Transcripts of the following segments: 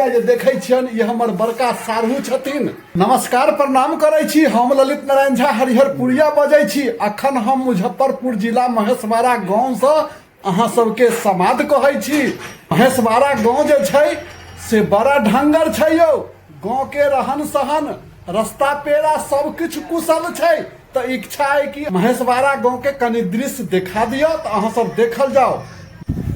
जे देखै छियनि ई हमर बड़का साढ़ू छथिन। नमस्कार प्रणाम करै छी, हम ललित नारायण झा हरिहरपुरिया बजै छी। अखन हम मुजफ्फरपुर जिला महेशवाड़ा गाँवसँ अहाँ सबके समाद कहै छी। महेशवाड़ा गाँव जे छै से बड़ा ढंगर छै यौ। गाँव के रहन सहन रस्ता पेड़ा सब किछु कुशल छै। तऽ इच्छा अइ कि महेशवाड़ा गाँव के कनि दृश्य देखा दिअ, तऽ अहाँ सब देखल जाउ।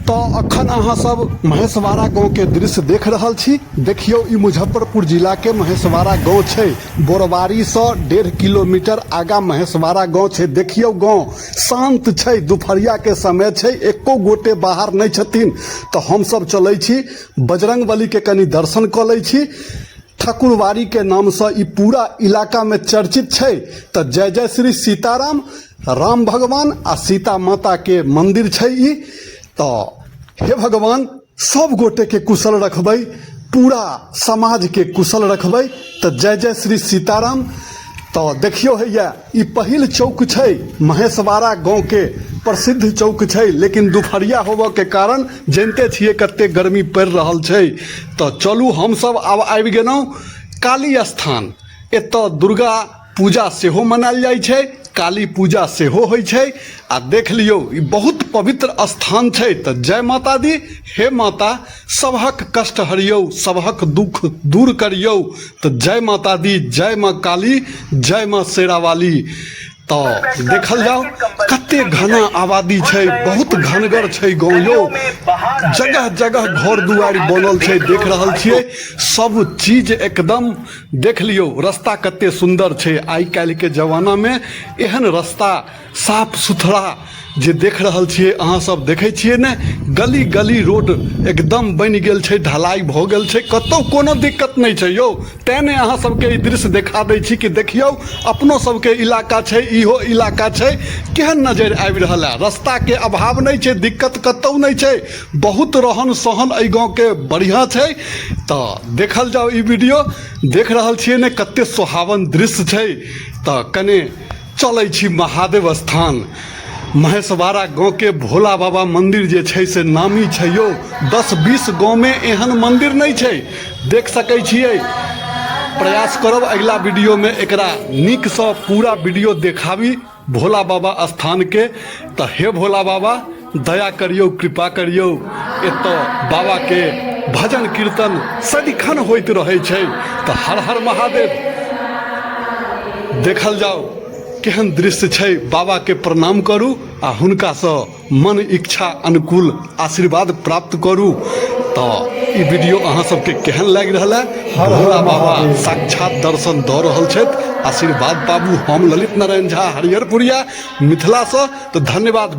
तऽ अखन अहाँ सब महेशवाड़ा गाँव के दृश्य देख रहल छी। देखियौ ई मुजफ्फरपुर जिला के महेशवाड़ा गाँव छै। बोरवारी सँ 1.5 किलोमीटर आगा महेशवाड़ा गाँव छै। देखियौ गाँव शांत छै, दुपहरिया के समय छै, एको गोटे बाहर नहि छथिन। तऽ हमसब चलै छी बजरंगबली के कनि दर्शन कऽ लै छी। ठाकुरवाड़ी के नाम से ई पूरा इलाका में चर्चित छै। तऽ जय जय श्री सीताराम, राम भगवान आ सीता माता के मंदिर छै ई। तऽ हे भगवान सब गोटे के कुशल रखबै, पूरा समाज के कुशल रखबै। तऽ जय जय श्री सीताराम। तऽ देखियौ हैया ई पहिल चौक छै महेशवाड़ा गाँव के प्रसिद्ध चौक छै, लेकिन दुपहरिया होबऽ के कारण जानिते छियै कते गर्मी पड़ि रहल छै। तऽ चलू हमसब आब आबि गेलहुँ काली स्थान। एतऽ दुर्गा पूजा सेहो मनायल जाइ छै, काली पूजा सेहो होइ छै। आ देख लियौ ई बहुत पवित्र स्थान छै। तऽ जय माता दी, हे माता सबहक कष्ट हरियौ, सबहक दुख दूर करियौ। तऽ जय माता दी, जय माँ काली, जय माँ शेरावाली। तऽ देखल जाओ कते घना आबादी छै, बहुत घनगर छै गाँव यौ। जगह जगह घर दुआरि बनल छै, देख रहल छियै सब चीज एकदम। देख लियौ रास्ता कते सुन्दर छै। आइ काल्हि के जमाना में एहन रास्ता साफ सुथरा जे देख रहल छियै अहाँ सब देखै छियै ने, गली गली रोड एकदम बनि गेल छै, ढलाई भऽ गेल छै, कतौ कोनो दिक्कत नहि छै यौ। तेँ ने अहाँ सबके ई दृश्य देखा दै छी कि देखियौ अपनो सबके इलाका छै, इहो इलाका छै, केहन नजरि आबि रहल है। रस्ताके अभाव नहि छै, दिक्कत कतौ नहि छै, बहुत रहन सहन एहि गाँवके बढ़िआँ छै। तऽ देखल जाउ ई वीडियो, देख रहल छियै ने कते सोहावन दृश्य छै। तऽ कने चलै छी महादेव स्थान। महेशवाड़ा गाँवके भोला बाबा मंदिर जे छै से नामी छै यौ। 10-20 गाँवमे एहन मंदिर नहि छै, देख सकै छियै। प्रयास करब अगिला वीडियोमे एकरा नीकसँ पूरा वीडियो देखाबी भोला बाबा स्थानके। तऽ हे भोला बाबा दया करियौ, कृपा करियौ। एतऽ बाबाके भजन कीर्तन सदिखन होइत रहै छै। तऽ हर हर महादेव। देखल जाउ केहन दृश्य छै। बाबाके प्रणाम करू आ हुनकासँ मन इच्छा अनुकूल आशीर्वाद प्राप्त करू। तऽ ई वीडियो अहाँ सबके केहन लागि रहल है? भोला बाबा साक्षात दर्शन दऽ रहल छथि, आशीर्वाद पाबू। हम ललित नारायण झा हरिहरपुरिया मिथिलासँ। तऽ धन्यवाद।